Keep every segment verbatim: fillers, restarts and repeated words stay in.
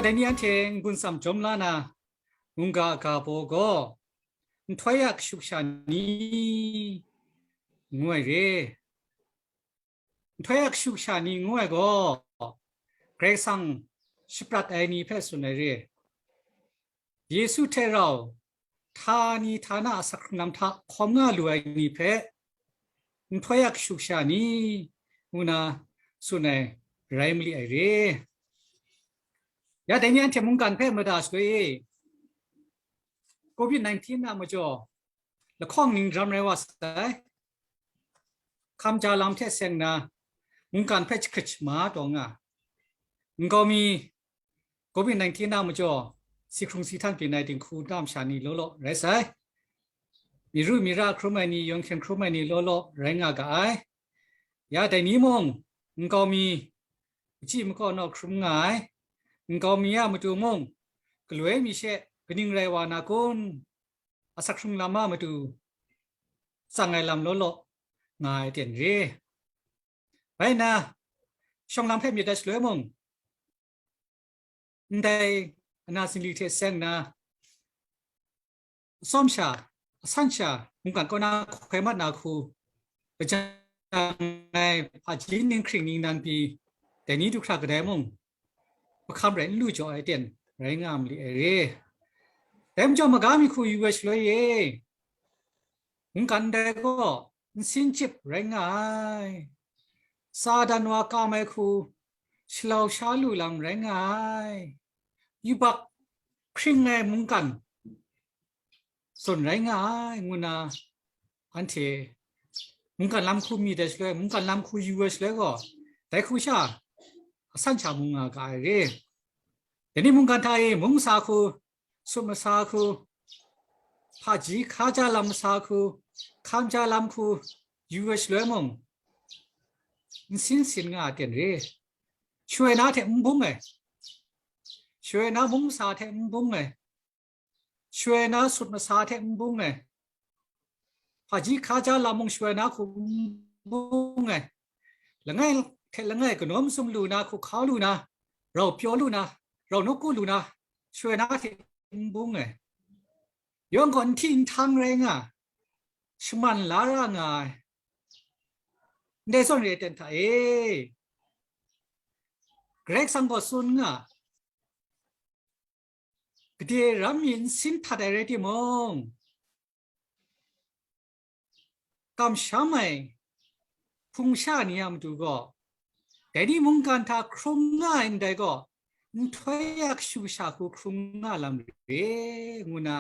dai ni anhte n-gun tsam jawm la na, mungga a ga baw gaw, nhtoi a kashuk sha ni ngu ai re. Nhtoi a kashuk sha ni ngu ai gaw, Karai Kasang shaprat ai ni hpe tsun ai re. Yesu hte rau, htani htana a asak hkrung lam hta hkawm nga lu ai ni hpe, nhtoi a kashuk sha ni, ngu na tsun ai rai mali ai re. Ya, dai ni anhte mungkan hpe mada shaloi e, covid nineteen a majaw lahkawng ning ram rai wa sai. Hkam ja lam hte seng na, mungkan hpe jahkrit shama taw nga. Nkau mi covid nineteen a majaw, si hkrung si htan byin ai dinghku na masha ni law law rai sai. Myi ru myi ra hkrum ai ni, yawn hkyen hkrum ai ni law law rai nga ga ai. Ya dai ni mung, nkau mi, machyi makaw naw hkrum nga ai. Nkau mi a matu mung, galoi mi she kaning rai wa na kun? Asak hkrung lam a matu tsang ai lam law law nga ai ten re. Bai nna, shawng lam hpe myit ai shaloi mung, ndai ana zingli hte seng na, atsawm sha, asan sha, mungkan kaw na hkoi mat na hku, kajang ai hpaji ninghkring ningnan pyi, dai ni du hkra kadai mung, mahkam rai n lu jaw ai ten rai nga mali ai re. Dai majaw, maga mi hku yu ai shaloi e, mungkan ndai gaw nsin chyip rai nga ai. Satan wa kam ai hku shalau sha lu lam rai nga ai. Yubak hkring ai mungkan zawn rai nga ai, ngu na anhte mungkan lam hku myit ai shaloi, mungkan lam hku yu ai shaloi gaw, dai hku sha asan sha mung nga ga ai re. Dai ni mungkan hta e mung masa hku, sut masa hku, hpaji hka ja lam masa hku, hkam ja lam hku yu ai shaloi mung, nsin sin nga ai ten re. Shawoi na hte n bung ai, shawoi na mung masa hte n bung ai, shawoi na sut masa hte n bung ai, hpaji hka ja lam mung shawoi na hku n bung ai, langai hte langai kanawn mazum lu na, hku hkau lu na, rau pyaw lu na, rau nawku lu na, shawoi na hte n bung ai. Yawng gaw n hti n htang rai nga, shaman la ra nga ai. Ndai zawn re ai ten hta e, Karai Kasang gaw tsun nga, gade ram mi nsin htat ai rai timung, kamsham ai hpung sha ni a matu gaw, dai ni mungkan hta hkrum nga ai ndai gaw, nhtoi a kashu kasha hku hkrum nga lam re, ngu na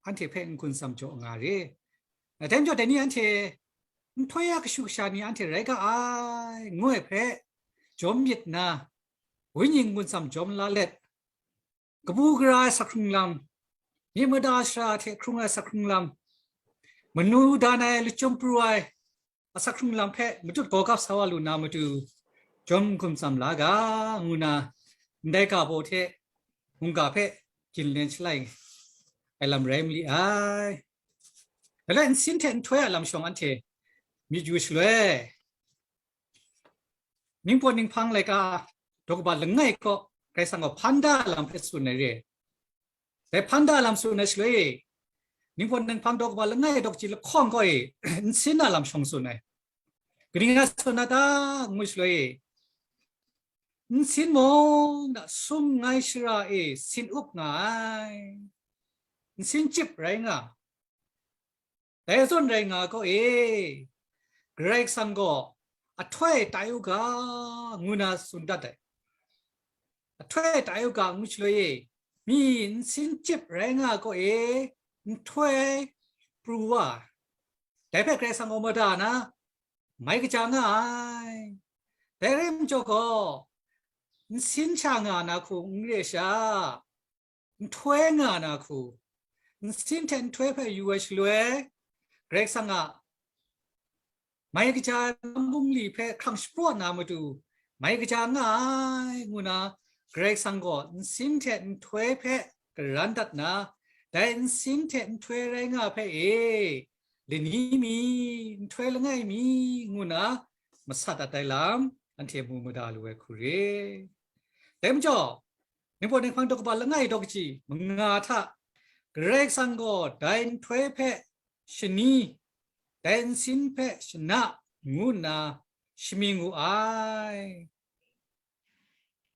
anhte hpe n-gun tsam jaw nga re. Dai majaw, dai ni anhte nhtoi a kashu kasha ni anhte rai ga ai, ngu ai hpe jawm myit nna, wenyi n-gun tsam jawm la let, kabu gara ai asak hkrung lam, myit mada shara hte hkrung ai asak hkrung lam, manu dan ai, lachyum pru ai asak hkrung lam hpe matut gawgap sa wa lu na matu, jawm hkum tsam la ga, ngu na, ndai ga baw hte mungga hpe ginlen shalai ai lam rai ma li ai. Dai rai nsin hte nhtoi a lam shawng anhte myit yu shaloi, Ningpawt Ninghpang laika daw kaba langai kaw Karai Kasang gaw hpan da lam hpe tsun ai re. Dai hpan da lam tsun ai shaloi, Ningpawt Ninghpang daw kaba langai daw kaji lahkawng kaw e, nsin a lam shawng tsun ai. Kaning rai tsun na ta, ngu shaloi, nsin mung na sum ngai shara e sin up nga ai. Nsin chyip rai nga, dai zawn rai nga gaw e, Karai Kasang gaw ahtoi tai u ga, ngu na tsun dat ai. Ahtoi tai u ga ngu shaloi e, mi nsin chyip rai nga gaw e, nhtoi pru wa ai. Dai hpe Karai Kasang gaw mada na, mai kaja nga ai. Dai rai majaw gaw, nsin sha nga na hku n re sha, nhtoi nga na hku, nsin hte nhtoi hpe yu ai shaloi, Karai Kasang a mai kaja ai lam bungli hpe hkrang shapraw na matu, mai kaja nga ai, ngu na, Karai Kasang gaw nsin hte nhtoi hpe karan dat na, dai nsin hte nhtoi rai nga hpe e, lani mi, nhtoi langai mi, ngu na, masat dat ai lam, anhte mu mada lu ai hku re. Dai majaw, Ningpawt Ninghpang daw kaba langai daw kaji manga hta, Karai Kasang gaw dai nhtoi hpe shani, dai nsin hpe shana ngu nna shamying wu ai.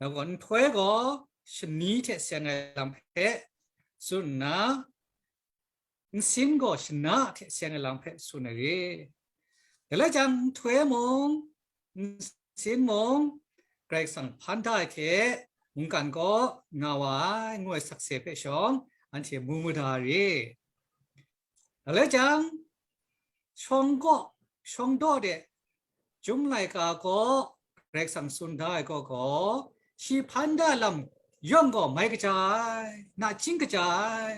Nang gaw nhtoi gaw shani hte seng ai lam hpe tsun nna, nsin gaw shana hte seng ai lam hpe tsun ai re. Dai lai jang, nhtoi mung, nsin mung, Karai Kasang hpan da ai hte mungkan kaw nga wa ai, ngu ai sakse hpe shawng, anhte mu mada re. Dai lai jang, shawng kaw, shawng daw de, Chyum laika gaw Karai Kasang tsun da ai gaw gaw, shi hpan da lam yawng gaw mai kaja ai, nachying kaja ai.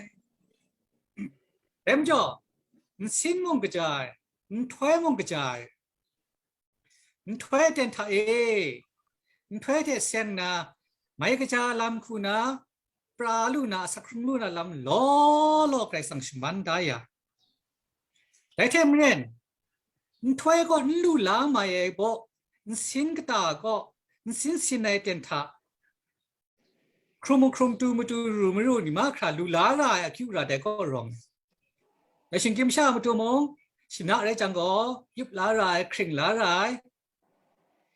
Dai majaw, nsin mung kaja ai, nhtoi mung kaja ai. Nhtoi ten hta e, nhtoi hte seng na, mai kaja lam hku na, pra lu na, asak hkrung lu na lam law law Karai Kasang shaman da ya. Dai hte maren, nhtoi gaw n lu la mai ai baw, nsin kata gaw, nsin sin ai ten hta, hkrum hkrum tu matu ru maru ni mahkra lu la ra ai akyu ra dai gaw rawng ai. Dai shinggyim masha matu mung, shana rai jang gaw, yup la ra ai, hkring la ra ai,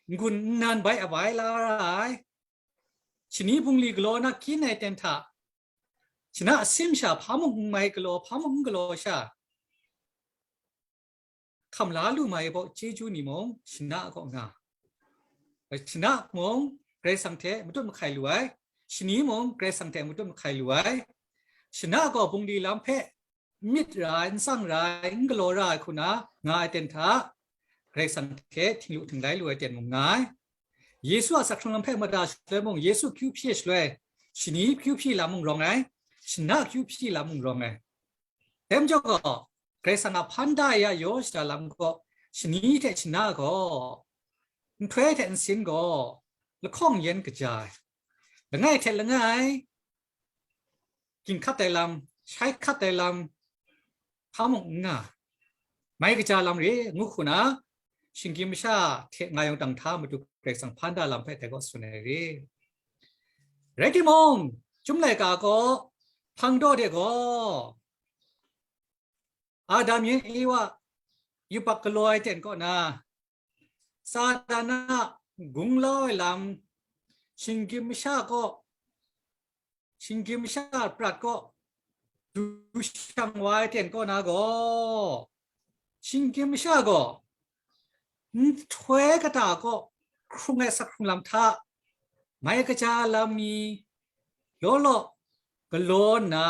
n-gun nnan bai abai la ra ai, shani bungli galaw na kyin ai ten hta, shana asim sha hpa mung n mai galaw, hpa mung n galaw sha, hkam la lu mai baw chyeju ni mung shana kaw nga. Shana mung Karai Kasang hte matut mahkai lu ai, shani mung Karai Kasang hte matut mahkai lu ai, shana gaw bungli lam hpe myit ra ai, n tsang ra ai, n galaw ra ai hku na nga ai ten hta, Karai Kasang hte htinglu htinglai lu ai ten mung nga ai. Yesu a asak hkrung lam hpe mada shaloi mung, Yesu akyu hpyi shaloi, shani akyu hpyi lam mung rawng ai, shana akyu hpyi lam mung rawng ai. Dai majaw gaw, Karai Kasang a hpan da ya yaw shada lam gaw, shani hte shana gaw, nhtoi hte nsin gaw, lahkawng yen kaja ai, langai hte langai, ging hkat ai lam, shai hkat ai lam, hpa mung n nga, mai kaja lam re, ngu hku na, shinggyim masha hte nga yawng dang hta matu Karai Kasang hpan da lam hpe dai gaw tsun ai re. Rai timung, Chyum laika gaw, hpang daw de gaw, Adam yin Ewa yubak galaw ai ten kaw na, Satan a gunglau ai lam, shinggyim masha kaw, shinggyim masha prat kaw, du shang wa ai ten kaw na gaw, shinggyim masha gaw, nhtoi kata kaw hkrung ai asak hkrung lam hta, mai kaja lam mi law law galaw nna,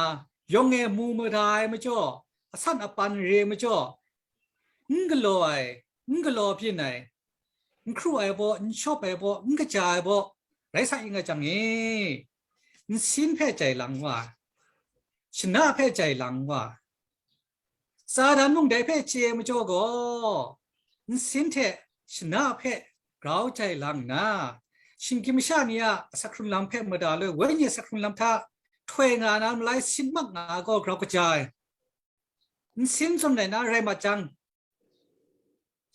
yawng e mu mada ai majaw, asan apan re majaw, n galaw ai, n galaw byin ai, n hkru ai baw, n shawp ai baw, n kaja ai baw, rai sa ing a jang e, nsin hpe jai lang wa, shana hpe jai lang wa, Satan mung dai hpe chye majaw gaw, nsin hte shana hpe grau jai lang nna, shinggyim masha ni a asak hkrung lam hpe mada loi, wenyi asak hkrung lam hta htoi nga na malai sin mak nga ai gaw grau kaja ai. Nsin zawn rai na rai mat jang,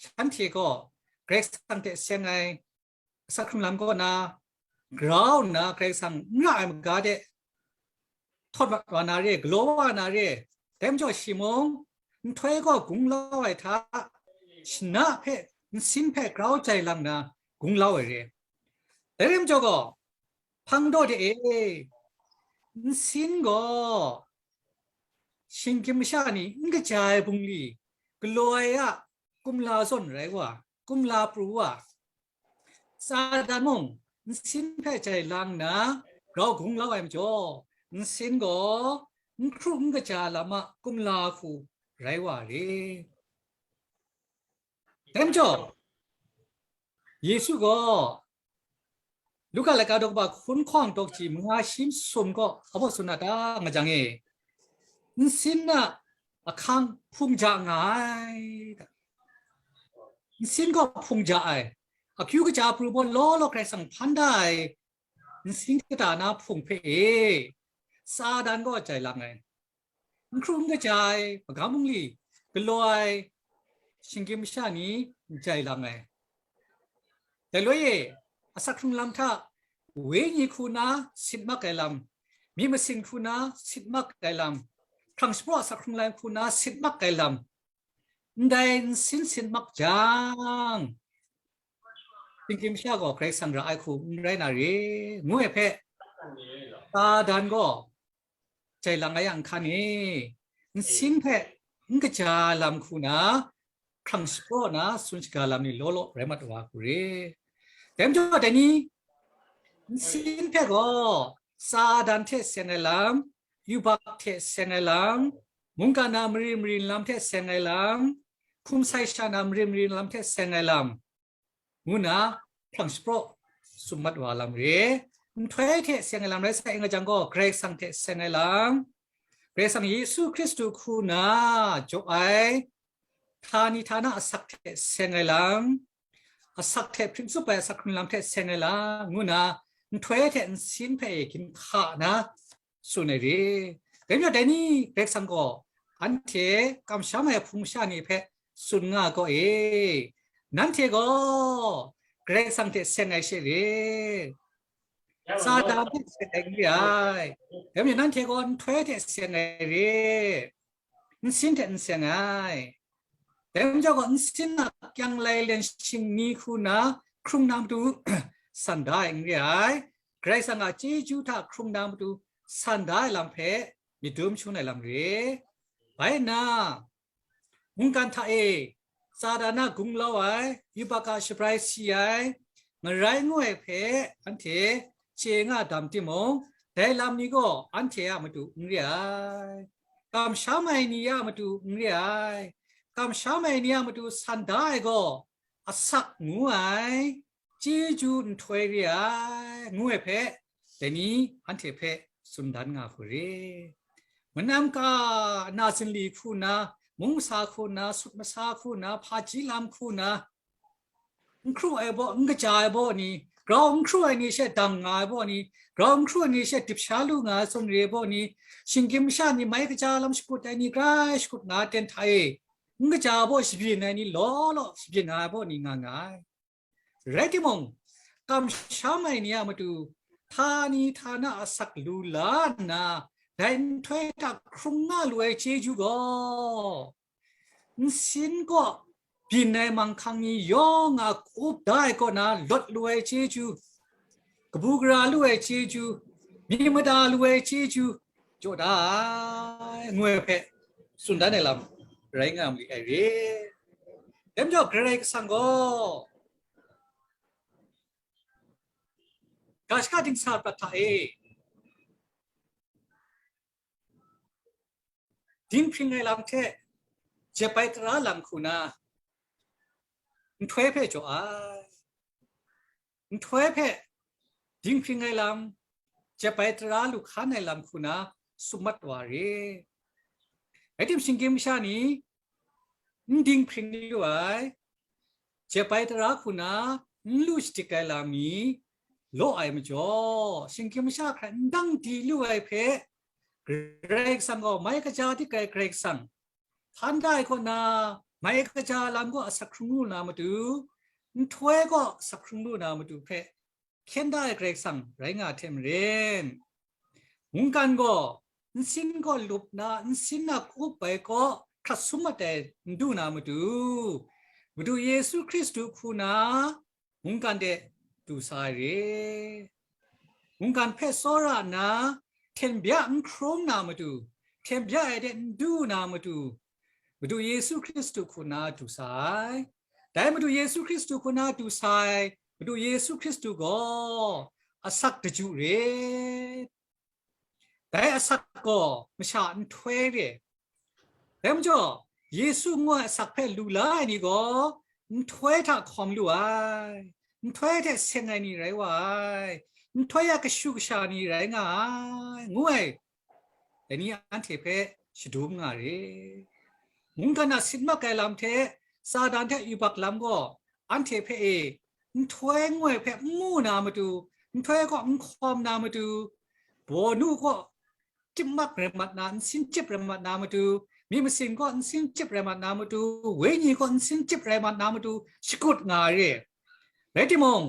shanhte gaw Karai Kasang hte seng ai asak hkrung lam kaw na, grau nna Karai Kasang n ra ai maga de htawt mat wa na re, galaw wa na re, dai majaw shi mung, nhtoi gaw gunglau ai hta, shana hpe, nsin hpe grau jai lang nna gunglau ai re. Dai rai majaw gaw, hpang daw de e, nsin gaw shinggyim masha ni n kaja ai bungli, galaw ai a kumla zawn rai wa, kumla pru wa, Satan mung nsin hpe jai lang nna grau gunglau ai majaw, nsin gaw n hkru n kaja lam a kumla hku rai wa re. Dai majaw, Yesu gaw Luka laika daw kaba hkun hkawng daw kaji manga shi masum gaw a baw tsun na ta nga jang e, nsin a ahkang hpung ja nga ai, nsin gaw hpung ja ai, akyu kaja pru baw law law Karai Kasang hpan da ai nsin kata na hpung hpe e, Satan gaw jai lang ai. N hkru n kaja ai, magam bungli galaw ai shinggyim masha ni n jai lang ai. Dai loi e, asak hkrung lam hta wenyi hku na sit mak ai lam, myit masin hku na sit mak ai lam, hkrang shapraw asak hkrung lam hku na sit mak ai lam, ndai nsin sit mak jang, shinggyim masha gaw Karai Kasang ra ai hku n rai na re, ngu ai hpe, Satan gaw jai lang ai a nhkan e, nsin hpe n kaja lam hku na, hkrang shapraw na tsun shaga lam ni law law rai mat wa hku re. Dai majaw, dai ni, nsin hpe gaw Satan hte seng ai lam, yubak hte seng ai lam, mungkan na mari mari lam hte seng ai lam, hkum sai sha na mari mari lam hte seng ai lam, ngu na hkrang shapraw tsun mat wa lam re. Nhtoi hte seng ai lam rai sai nga jang gaw, Karai Kasang hte seng ai lam, Karai Kasang Yesu Hkristu hku na jaw ai, htani htana asak hte seng ai lam, asak hte hpring tsup ai asak hkrung lam hte seng ai lam, ngu na nhtoi hte nsin hpe gin hka na tsun ai re. Dai majaw, dai ni Karai Kasang gaw anhte kamsham ai hpung masha ni hpe tsun nga gaw e, nanhte gaw Karai Kasang hte seng ai she re, Satan hte seng ai n re ai. Dai majaw, nanhte gaw nhtoi hte seng ai re, nsin hte n seng ai. Dai majaw gaw, nsin a kyang lailen shingni hku na hkrung na matu san da ai n re ai. Karai Kasang a chyeju hta hkrung na matu san da ai lam hpe myit dum shangun ai lam re. Bai nna, mungkan hta e Satan a gunglau ai, yubak a shabrai si ai, ngarai ngu ai hpe anhte chye nga dam timung, dai lam ni gaw anhte a matu n re ai. Kamsham ai ni a matu n re ai. Kamsham ai ni a matu san da ai gaw, asak ngu ai, chyeju nhtoi re ai, ngu ai hpe, dai ni anhte hpe tsun dan nga hku re. Manam ka na zinli hku na, mung masa hku na, sut masa hku na, hpaji lam hku na, n hkru ai baw, n kaja ai baw ni, grau n hkru ai ni she dang nga ai baw ni, grau n hkru ai ni she dip sha lu nga ai tsun re ai baw ni, shinggyim masha ni mai kaja lam shakut ai ni grai shakut nga ai ten hta e, n kaja ai baw shabyin ai ni law law shabyin ai baw ni nga nga ai. Rai timung, kamsham ai ni a matu, htani htana asak lu la nna, dai nhtoi hta hkrung nga lu ai chyeju gaw, nsin kaw byin ai manghkang ni yawng a up da ai kaw na lawt lu ai chyeju, kabu gara lu ai chyeju, myit mada lu ai chyeju, jaw da ai, ngu ai hpe tsun dan ai lam rai nga ma li ai re. Dai majaw, Karai Kasang gaw ga shaka dingsa prat hta e, dinghpring ai lam hte jep ai tara lam hku na, nhtoi hpe jaw ai. Nhtoi hpe dinghpring ai lam, jep ai tara lu hkan ai lam hku na tsun mat wa re. Rai tim, shinggyim masha ni n dinghpring lu ai, jep ai tara hku na n lu shadik ai lam ni law ai majaw, shinggyim masha hpe n dang di lu ai hpe, Karai Kasang gaw mai kaja dik ai Karai Kasang, hpan da ai kaw na, mai kaja lam gaw asak hkrung lu na matu, nhtoi gaw asak hkrung lu na matu hpe hkyen da ai Karai Kasang rai nga hte maren, mungkan gaw nsin kaw lup na, nsin a kup ai kaw hkrat sum mat ai n du na matu, Madu Yesu Hkristu hku na mungkan de du sa ai re. Mungkan hpe tsawra nna, hten bya n hkrum na matu, hten bya ai de n du na matu, Madu Yesu Hkristu hku na du sa ai. Dai Madu Yesu Hkristu hku na du sa ai, Madu Yesu Hkristu gaw asak daju re. Dai asak gaw masha nhtoi re. Dai majaw, Yesu ngu ai asak hpe lu la ai ni gaw, nhtoi hta hkawm lu ai, nhtoi hte seng ai ni rai wa ai, nhtoi a kashu kasha ni rai nga ai, ngu ai. Dai ni anhte hpe shadum nga re. Mungkan a sit mak ai lam hte, Satan hte yubak lam gaw, anhte hpe e, nhtoi ngu ai hpe n mu na matu, nhtoi kaw n hkawm na matu, bawnu kaw chyip mak rai mat na, nsin chyip rai mat na matu, myit masin kaw nsin chyip rai mat na matu, wenyi kaw nsin chyip rai mat na matu, shakut nga re. Rai timung,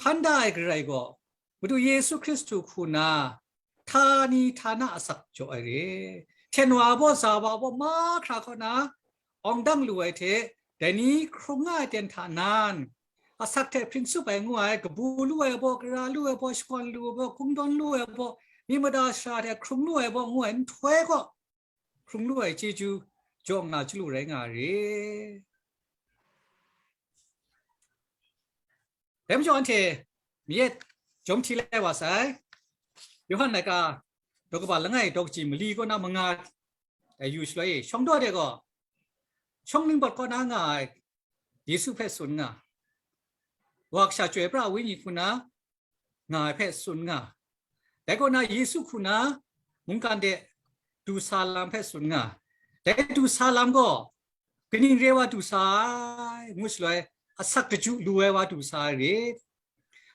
hkan da ai Karai gaw, Madu Yesu Hkristu hku na, htani htana asak jaw ai re. Hten wa baw, za wa baw, mahkra kaw na awng dang lu ai hte, dai ni hkrung nga ai ten hta nan, asak hte hpring tsup ai ngu ai, kabu lu ai baw, kara lu ai baw, shakawn lu ai baw, kungdawn lu ai baw, mi mada sara hte hkrung lu ai baw ngu ai nhtoi kaw, hkrung lu ai chyeju jaw nga chyalu rai nga ai re. Dai majaw anhte mayat jawm hti lai wa sai. Yawhan laika daw kaba langai daw kaji mali kaw na manga, dai yu shaloi e, shawng daw de gaw, shawng ningbat kaw na nga ai Yesu hpe tsun nga, wa kasha chyoi pra ai wenyi hku na nga ai hpe tsun nga. Dai kaw na Yesu hku na mungkan de du sa lam hpe tsun nga. Dai du sa lam gaw, kaning re wa du sa ai, ngu shaloi, asak kaju lu ai wa du sa ai re.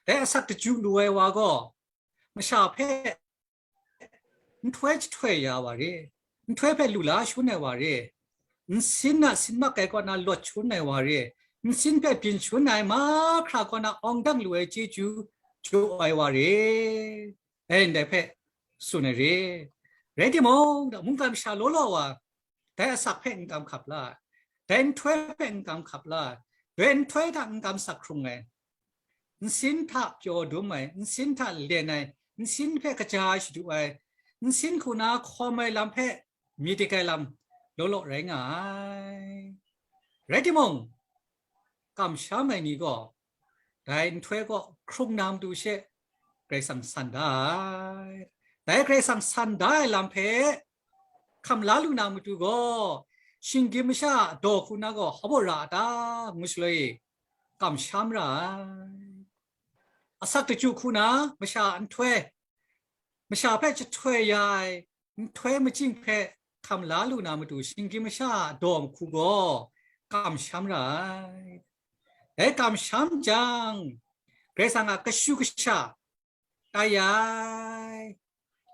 Dai asak kaju lu ai wa gaw, masha hpe nhtoi jahtoi ya wa re, nhtoi hpe lu la shangun ai wa re, nsin a sin mak ai kaw na lawt shangun ai wa re, nsin hpe byin shangun ai mahkra kaw na awng dang lu ai chyeju jaw ai wa re, dai ndai hpe tsun ai re. Rai timung, mungkan masha law law wa, dai asak hpe n kam hkap la ai, dai nhtoi hpe n kam hkap la ai, dai nhtoi hta n kam sak hkrung ai, nsin hta pyaw dum ai, nsin hta len ai, nsin hpe kaja shadu ai, nsin hku na hkawm ai lam hpe myit dik ai lam law law rai nga ai. Rai timung, kamsham ai ni gaw dai nhtoi kaw hkrung na matu she Karai Kasang san da ai. Dai Karai Kasang san da ai lam hpe hkam la lu na matu gaw, shinggyim masha a daw hku na gaw hpa baw ra a ta, ngu shaloi, kamsham ra ai. Asak kaju hku na masha a nhtoi, masha hpe jahtoi ya ai nhtoi majing hpe hkam la lu na matu, shinggyim masha a daw hku gaw kamsham ra ai. Dai kamsham jang, Karai Kasang a kashu kasha tai ai,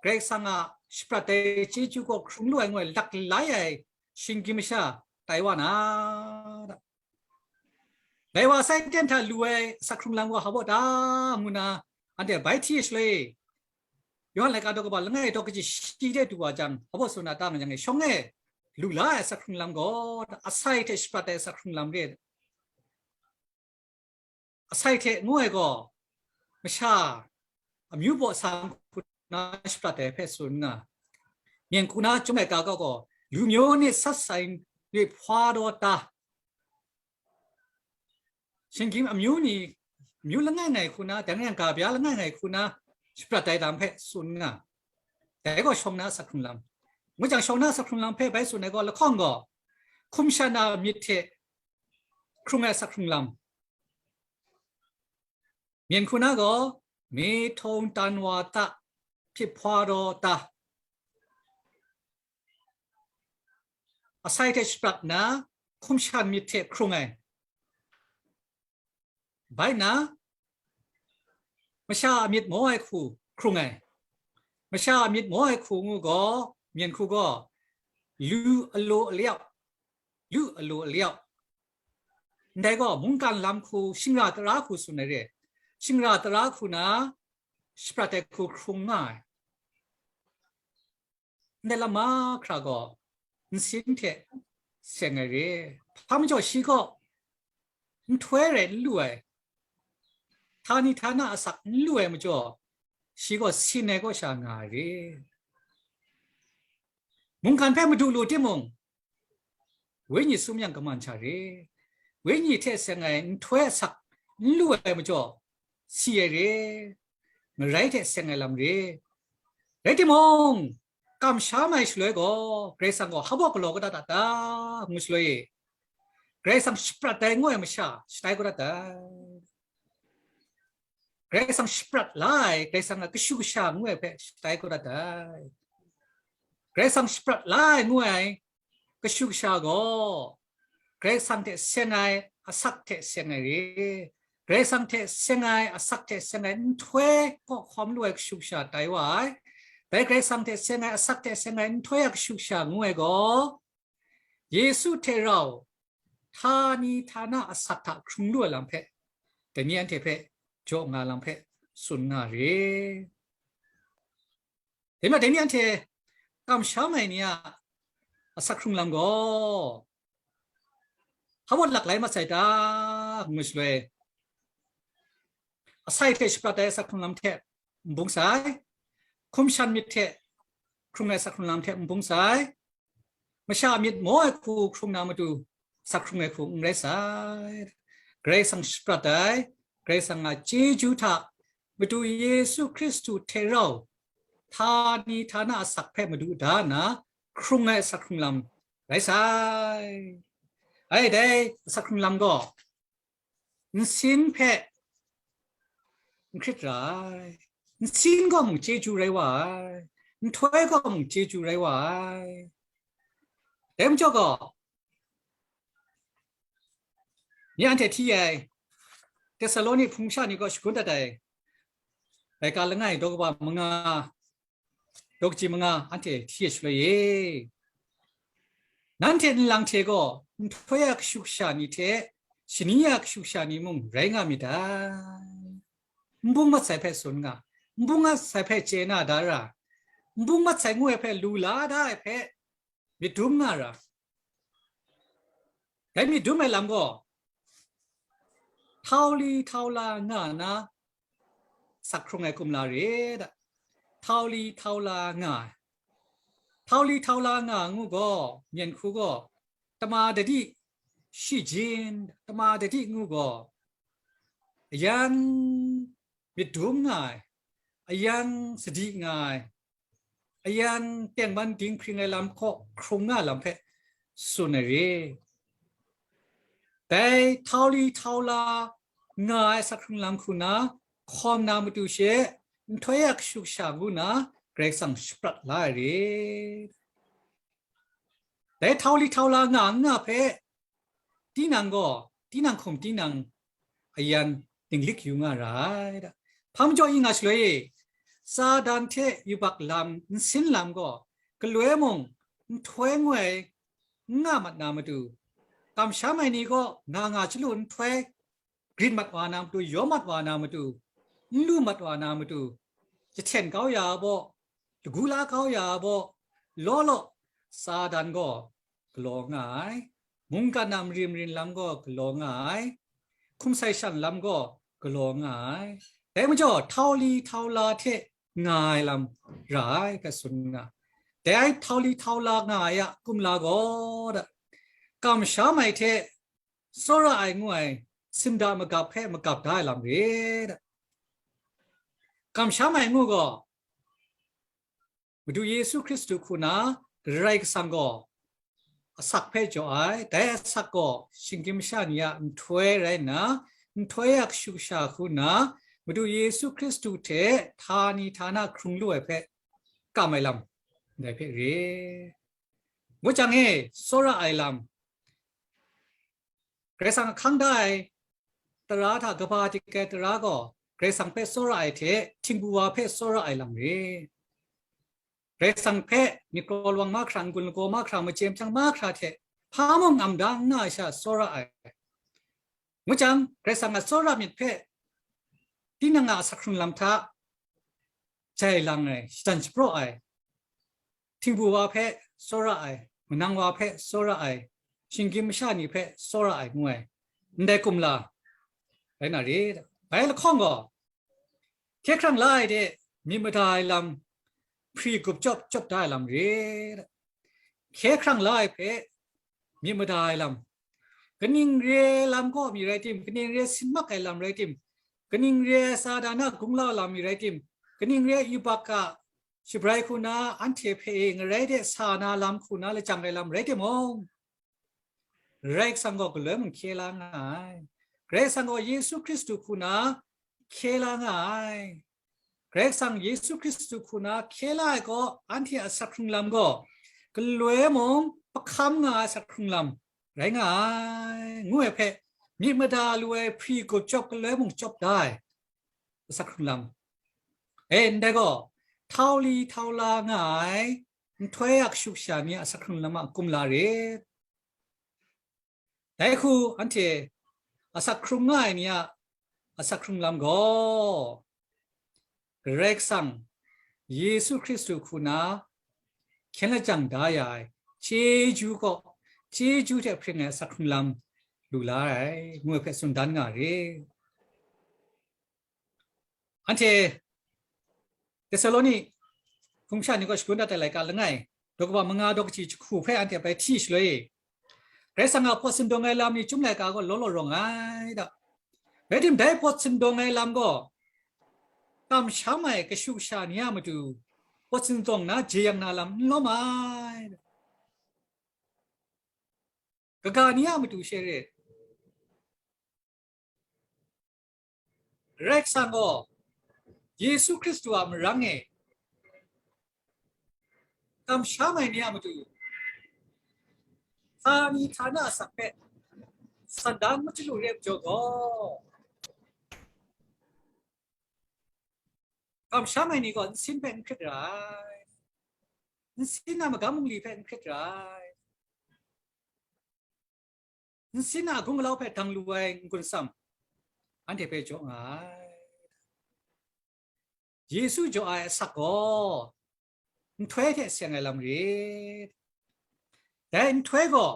Karai Kasang a shaprat ai chyeju gaw hkrung lu ai ngu ai laklai ai shinggyim masha tai wa na, dai wa sai ten hta lu ai asak hkrung lam gaw hpa baw ta, ngu na anhte bai hti shaloi, Yawhan laika daw kaba langai daw kaji shi de du wa jang, hpa baw tsun na ta nga jang e, shawng e lu la ai asak hkrung lam gaw, asai hte shaprat ai asak hkrung lam re. Asai hte ngu ai gaw, masha amyu baw sa hku na shaprat ai hpe tsun nga, myen hku na chyum ai ga gaw, လူမျိုးနှင့်ဆက်ဆံ၍ ဖွားသောသား, shinggyim amyu ni, amyu langai ngai hku na, dang yang ga bya langai ngai hku na shaprat ai lam hpe tsun nga, dai gaw shawng na asak hkrung lam. Ngu jang, shawng na asak hkrung lam hpe bai tsun ai gaw, lahkawng gaw, hkum shan a myit hte hkrung ai asak hkrung lam. Myen hku na gaw, မေထုန်တန်ဝါသ ဖြစ်ဘွားသောသား, asai hte shaprat na, hkum shan myit hte hkrung ai. Bai na, masha a myit maw ai hku hkrung ai. Masha a myit maw ai hku ngu gaw, myen hku gaw, လူအလိုအလျောက်, လူအလိုအလျောက်. Ndai gaw, mungkan lam hku, shingra tara hku tsun ai re. Shingra tara hku na, shaprat ai hku hkrung nga ai. Ndai lam mahkra gaw nsin hte seng ai re. Hpa majaw shi gaw nhtoi rai n lu ai, htani htana asak n lu ai majaw, shi gaw sin ai kaw sha nga ai re. Mungkan hpe madu lu timung, wenyi sum yang kaman sha re. Wenyi hte seng ai nhtoi asak n lu ai majaw, si ai re, marai hte seng ai lam re. Rai timung, kamsham ai shaloi gaw, Karai Kasang gaw hpa baw galaw kau dat a ta, ngu shaloi e, Karai Kasang shaprat ai ngu ai masha shatai kau dat ai. Karai Kasang shaprat la ai, Karai Kasang a kashu kasha ngu ai hpe shatai kau dat ai. Karai Kasang shaprat la ai ngu ai kashu kasha gaw, Karai Kasang hte seng ai, asak hte seng ai re. Karai Kasang hte seng ai, asak hte seng ai nhtoi kaw hkawm lu ai kashu kasha tai wa ai. Dai Karai Kasang hte seng ai, asak hte seng ai nhtoi a kashu kasha ngu ai gaw, Yesu hte rau htani htana asak hta hkrung lu ai lam hpe, dai ni anhte hpe jaw nga lam hpe tsun nga re. Dai majaw dai ni anhte kamsham ai ni a asak hkrung lam gaw, hpa baw laklai mat sai ta, ngu shaloi, asai hte shaprat ai asak hkrung lam hte n bung sai, hkum shan myit hte hkrung ai asak hkrung lam hte n bung sai, masha myit maw ai hku hkrung na matu, asak hkrung ai hku n rai sai. Karai Kasang shaprat ai, Karai Kasang a chyeju hta, Madu Yesu Hkristu hte rau, htani htana asak hpe madu da nna, hkrung ai asak hkrung lam rai sai. Ai, dai asak hkrung lam gaw, nsin hpe n hkrit ra ai, nsin gaw mung chyeju rai wa ai, nhtoi gaw mung chyeju rai wa ai. Dai majaw gaw, nye anhte hti ai Tesaloni hpung sha ni gaw shagun dat ai, laika langai daw kaba manga, daw kaji manga anhte hti ai shaloi e, nanhte nlang hte gaw nhtoi a kashu kasha ni hte shani a kashu kasha ni mung rai nga myit dai. N bung mat sai hpe tsun nga, n bung mat sai hpe chye na da ra, n bung mat sai ngu ai hpe lu la da ai hpe myit dum nga ra. Dai myit dum ai lam gaw, htau li htau la nga na, asak hkrung ai kumla re da. Htau li htau la nga ai. Htau li htau la nga ngu gaw, myen hku gaw, tama dadi shijin, tama dadi ngu gaw, ayan myit dum nga ai, ayan sadi nga ai, ayan tengman dinghpring ai lam hkaw hkrung nga lam hpe tsun ai re. Dai htau li htau la nga ai asak hkrung lam hku na, hkawm na matu she, nhtoi a kashu kasha ngu na, Karai Kasang shaprat la ai re. Dai htau li htau la nga n nga hpe, tinang gaw, tinang hkum tinang ayan dinglik yu nga ra ai da. Hpa majaw i nga shaloi e, Satan hte yubak lam nsin lam gaw, galoi mung nhtoi ngoi n nga mat na matu, kamsham ai ni gaw nga nga chyalu nhtoi grit mat wa na matu, yawm mat wa na matu, n lu mat wa na matu, jahten kau ya a baw, lagu la kau ya a baw, law law, Satan gaw galaw nga ai, mungkan a marin marin lam gaw galaw nga ai, hkum sai shan lam gaw galaw nga ai. Dai majaw, htau li htau la hte nga ai lam ra ai, hpe tsun nga. Dai htau li htau la nga ai a kumla gaw, da, kamsham ai hte tsawra ai ngu ai sinda magap hpe magap da ai lam re, da. Kamsham ai ngu gaw, Madu Yesu Hkristu hku na Karai Kasang gaw asak hpe jaw ai, dai asak gaw shinggyim masha ni a nhtoi rai nna, nhtoi a kashu kasha hku na Madu Yesu Hkristu hte htani htana hkrung lu ai hpe kam ai lam, ndai hpe re. Ngu jang e, tsawra ai lam, Karai Kasang ahkang da ai tara hta kaba dik ai tara gaw, Karai Kasang hpe tsawra ai hte, htingbu wa hpe tsawra ai lam re. Karai Kasang hpe myit kraw lawang mahkra, n-gun lagaw mahkra, machye mahkyang mahkra hte hpa mung ngam da n nga ai sha tsawra ai. Ngu jang, Karai Kasang a tsawra myit hpe tinang a asak hkrung lam hta jai lang ai, shadan shapraw ai, htingbu wa hpe tsawra ai, manang wa hpe tsawra ai, shinggyim masha ni hpe tsawra ai ngu ai, ndai kumla rai na re. Bai lahkawng gaw, hkye hkrang la ai de myit mada ai lam, hpri gup chyawp chyawp da ai lam re. Hkye hkrang la ai hpe myit mada ai lam, kaning re ai lam kaw mi rai tim, kaning re ai sin mak ai lam rai tim, kaning re ai Satan a gunglau lam mi rai tim, kaning re ai yubak a shabrai hku na anhte hpe e ngarai de sa na lam hku na lajang ai lam rai timung, Karai Kasang gaw galoi mung hkye la nga ai. Karai Kasang gaw Yesu Hkristu hku na hkye la nga ai. Karai Kasang Yesu Hkristu hku na hkye la ai gaw, anhte a asak hkrung lam gaw galoi mung pahkam nga ai asak hkrung lam rai nga ai, ngu ai hpe, myit mada lu ai hpri gup chyawp galoi mung chyawp da ai asak hkrung lam. E, ndai gaw, htau li htau la nga ai nhtoi a kashu kasha ni a asak hkrung lam a kumla re. Dai hku anhte asak hkrung nga ai ni a asak hkrung lam gaw, Karai Kasang Yesu Hkristu hku na hkyen lajang da ya ai chyeju kaw, chyeju hte hpring ai asak hkrung lam lu la ai, ngu ai hpe tsun dan nga re. Anhte Tesaloni hpung sha ni kaw shagun dat ai laika langai, daw kaba manga daw kaji jahku hpe anhte bai hti shaloi, Karai Kasang a pawt sindawng ai lam ni Chyum laika gaw law law rawng ai da. Rai tim, dai pawt sindawng ai lam gaw kamsham ai kashu kasha ni a matu pawt sindawng na jeyang na lam n lawm ai. Kaga ni a matu she re. Karai Kasang gaw Yesu Hkristu a marang e kamsham ai ni a matu, htani htana asak hpe sandan machyalu re ai majaw gaw, kamsham ai ni gaw nsin hpe n hkrit ra ai, nsin a magam bungli hpe n hkrit ra ai, nsin a gung galau hpe dang lu ai n-gun tsam, anhte hpe jaw nga ai. Yesu jaw ai asak gaw nhtoi hte seng ai lam re. Dai nhtoi gaw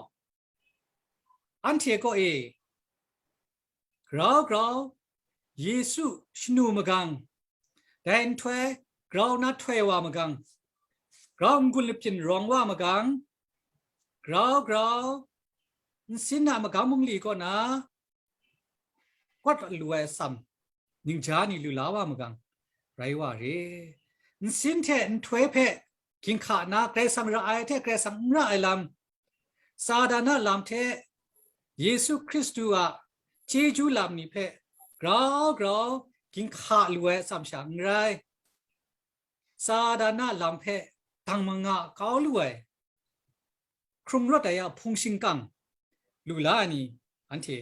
anhte kaw e grau grau Yesu shanu magang, dai nhtoi grau na htoi wa magang, grau n-gun lapyin rawng wa magang, grau grau nsin a magam bungli kaw na kawt lu ai atsam ningja ni lu la wa magang rai wa re. Nsin hte nhtoi hpe ginhka na Karai Kasang ra ai hte Karai Kasang n ra ai lam, Satan a lam hte Yesu Hkristu a chyeju lam ni hpe grau grau ginhka lu ai atsam sha n rai, Satan a lam hpe dang manga kau lu ai, hkrung rawt ai a hpung shingkang lu la ai ni anhte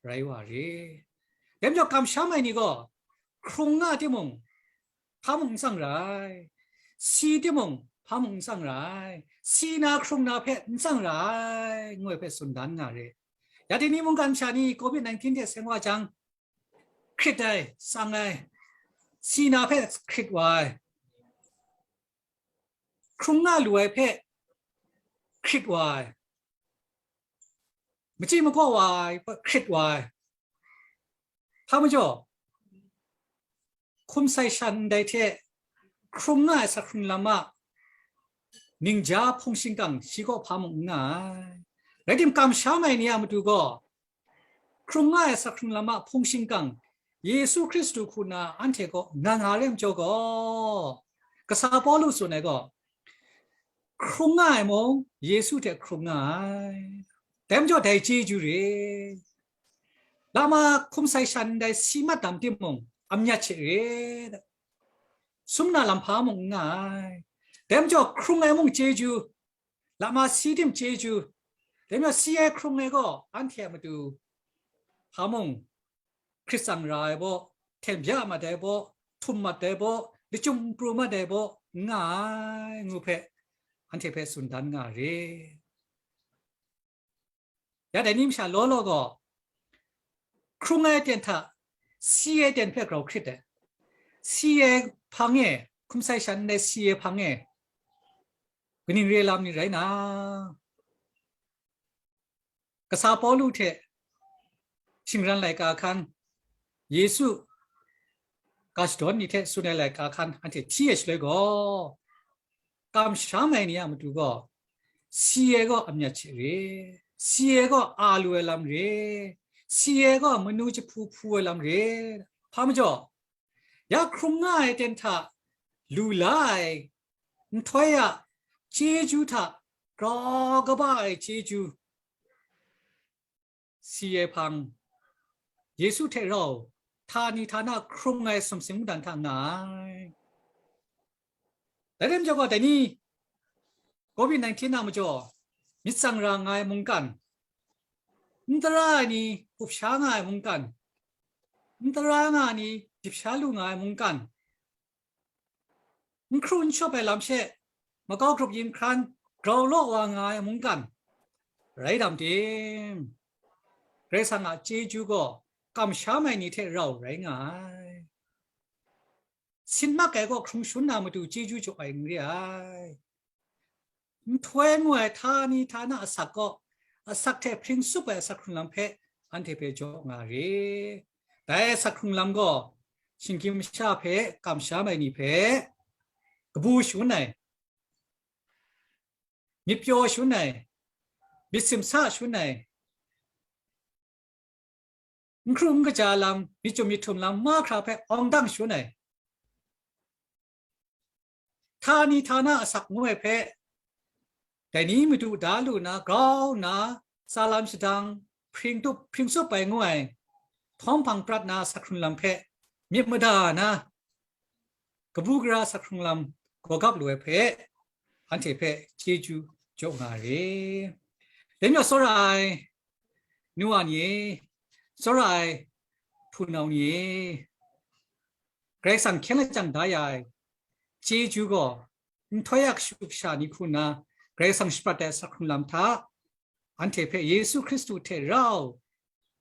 rai wa re. Dai majaw kamsham ai ni gaw hkrung nga timung, hpa mung n tsang ra ai, si timung, hpa mung n tsang ra ai, si na hkrung na hpe n tsang ra ai, ngu ai hpe tsun dan nga re. Ya dai ni mungkan sha ni covid nineteen hte seng wa jang, hkrit ai, tsang ai, si na hpe hkrit wa ai, hkrung nga lu ai hpe hkrit wa ai, machyi makaw wa ai hpe hkrit wa ai, hpa majaw, hkum sai shan ndai hte hkrung nga ai asak hkrung lam a ningja hpung shingkang shi kaw hpa mung n nga ai. Rai tim, kamsham ai ni a matu gaw, hkrung nga ai asak hkrung lam a hpung shingkang Yesu Hkristu hku na anhte kaw nga nga re ai majaw gaw, kasa Pawlu tsun ai gaw, hkrung nga ai mung Yesu hte hkrung nga ai. Dai majaw dai chyeju re. Lama hkum sai shan ndai si mat dam timung, amyat hte re. Sum na lam hpa mung n nga ai. Dai majaw hkrung ai mung chyeju, lama si tim chyeju, dai majaw si ai hkrung ai gaw anhte a matu hpa mung, hkrit tsang ra ai baw, hten bya mat ai baw, htum mat ai baw, lachyum pru mat ai baw, n nga ai, ngu hpe, anhte hpe tsun dan nga re. Ya dai ni masha law law gaw, hkrung ai aten hta si ai aten hpe grau hkrit ai. Si ai hpang e, hkum sai shan ndai si ai hpang e, kaning re lam ni rai na? Kasa Pawlu hte shingran laika hkan, Yesu ga shadawn ni hte tsun ai laika hkan, anhte hti ai shaloi gaw, kamsham ai ni a matu gaw, si ai gaw amyat hte re, si ai gaw a lu ai lam re, si ai gaw manu jahpu hpu ai lam re. Hpa majaw, ya hkrung nga ai aten hta lu la ai nhtoi a chyeju hta grau kaba ai chyeju si ai hpang, Yesu hte rau htani htana hkrung ai sumsing mungdan hta nga ai. Dai rai majaw gaw, dai ni covid nineteen a majaw myit tsang ra nga ai mungkan, n tara ai ni up sha nga ai mungkan, n tara nga ai ni dip sha lu nga ai mungkan, n hkru n shawp ai lam she makau grup yin hkran grau law wa nga ai mungkan rai dam tim, Karai Kasang a chyeju gaw kamsham ai ni hte rau rai nga ai. Sin mak ai gaw hkrung shangun na matu chyeju jaw ai n re ai. Nhtoi ngu ai htani htana asak gaw, asak hte hpring tsup ai asak hkrung lam hpe anhte hpe jaw nga re. Dai asak hkrung lam gaw, shinggyim masha hpe kamsham ai ni hpe kabu shangun ai, myit pyaw shangun ai, myit simsa shangun ai, n hkru n kaja lam, myit chyum myit htum lam mahkra hpe awng dang shangun ai, htani htana asak ngu ai hpe, dai ni madu da lu na, grau nna, tsa lam shadang, hpring tup, hpring tsup ai ngu ai, htawm hpang prat na asak hkrung lam hpe myit mada na, kabu gara asak hkrung lam gawgap lu ai hpe, anhte hpe chyeju jaw nga re. Dai majaw, tsawra ai nu wa ni e, tsawra ai hpunau ni e, Karai Kasang hkyen lajang da ya ai chyeju gaw, nhtoi a kashu kasha ni hku nna Karai Kasang shaprat ai asak hkrung lam hta, anhte hpe Yesu Hkristu hte rau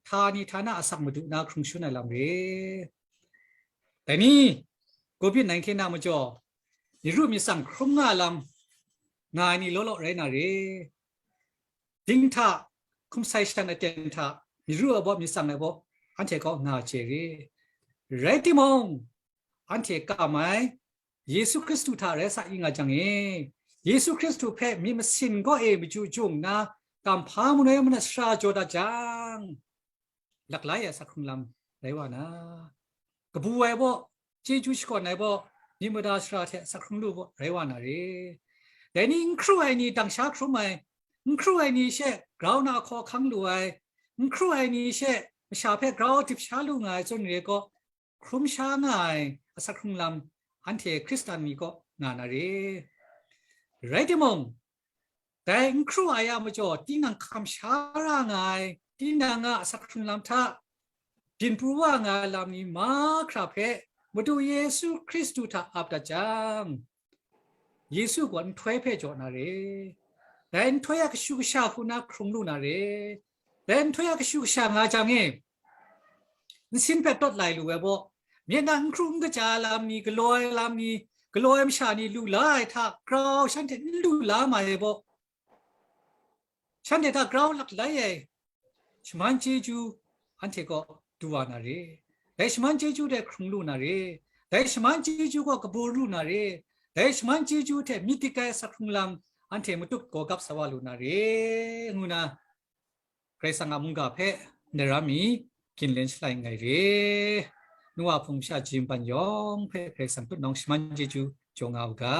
htani htana asak madu na hkrung shangun ai lam re. Dai ni, covid nineteen a majaw, myit ru myit tsang hkrum nga lam nga ai ni law law rai na re. Dinghta, hkum sai shan aten hta, myit ru ai baw, myit tsang ai baw, anhte kaw nga chye re. Rai timung, anhte kam ai Yesu Hkristu hta rai sa ing nga jang e, Yesu Hkristu hpe myit masin kaw e maju jung nna, kamhpa manoi manat sara jaw dat jang, laklai ai asak hkrung lam rai wa na, kabu ai baw, chyeju shakawn ai baw, myit mada sara hte asak hkrung lu baw rai wa na re. Dai ni n hkru ai ni dang sha hkrum ai, n hkru ai ni she grau na hkaw hkang lu ai, n hkru ai ni she masha hpe grau dip sha lu nga ai zawn re gaw, hkrum sha nga ai asak hkrung lam anhte Hkristan ni kaw nga na re. Rai timung, dai n hkru ai a majaw tinang hkam sha ra nga ai, tinang a asak hkrung lam hta byin pru wa nga ai lam ni mahkra hpe Madu Yesu Hkristu hta ap dat jang, Yesu gaw nhtoi hpe jaw na re. Dai nhtoi a kashu kasha hku na hkrung lu na re. Dai nhtoi a kashu kasha nga jang e, nsin hpe tawt lai lu ai baw, myit na n hkru n kaja lam ni, galaw ai lam ni, galaw ai masha ni lu la ai hta, grau shanhte n lu la mai ai baw, shanhte hta grau laklai ai shaman chyeju anhte kaw du wa na re. Dai shaman chyeju de hkrung lu na re. Dai shaman chyeju gaw kabu lu na re. Dai shaman chyeju hte myit dik ai asak hkrung lam anhte matut gawgap sa wa lu na re, ngu na, Karai Kasang a mungga hpe ndai ram mi ginlen shalai nngai re. Nu wa hpung masha jim ban yawng hpe Karai Kasang tutnawng shaman chyeju jaw nga u ga.